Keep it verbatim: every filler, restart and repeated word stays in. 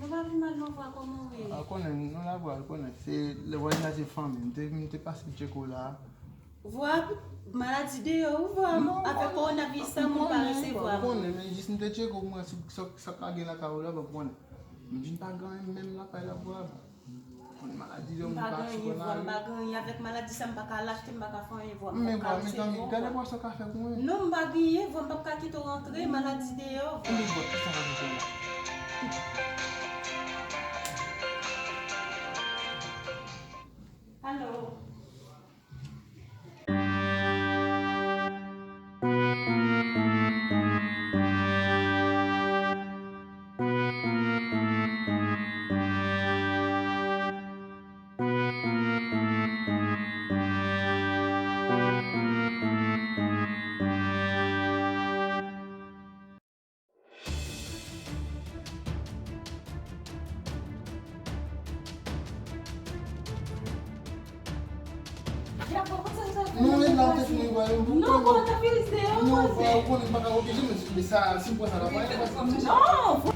Ou pa vin mal non, vwa, kòman ou ye? A, konnen, nou la, vwa, konnen. Se lè vwazinaj se fanmi. M te, m te pase tcheke w la. Vwa, maladi deyò, ou vwa, Non, avèk non, kowonaviris sa, moun pa resevwa. Konnen, men jis m te tcheke w, mwen, si sa, sa ka gen lakay ou la, bon, konnen. M di m pa gen anyen menm lakay la, vwa. Konnen maladi deyò, m pa sou konnen. M pa gen anyen, vwa, m pa gen anyen. Avèk maladi sa, m pa ka al achte, m pa ka fè anyen, vwa. M pa ka resevwa. Men vwa, men tanmi, gade vwa sa w ka fè pou mwen. Non, m pa gen anyen, vwa, m p ap ka kite w rantre, maladi deyò, vwa. Anben vwa, kisa w ka fè la? Alo. Nou ret la, ou te fini vwa yo. Non, bon, ta fini deyò. Non, vwa, ou konnen m pa ka oblije, men sa, si m pran sa la, pa. Non!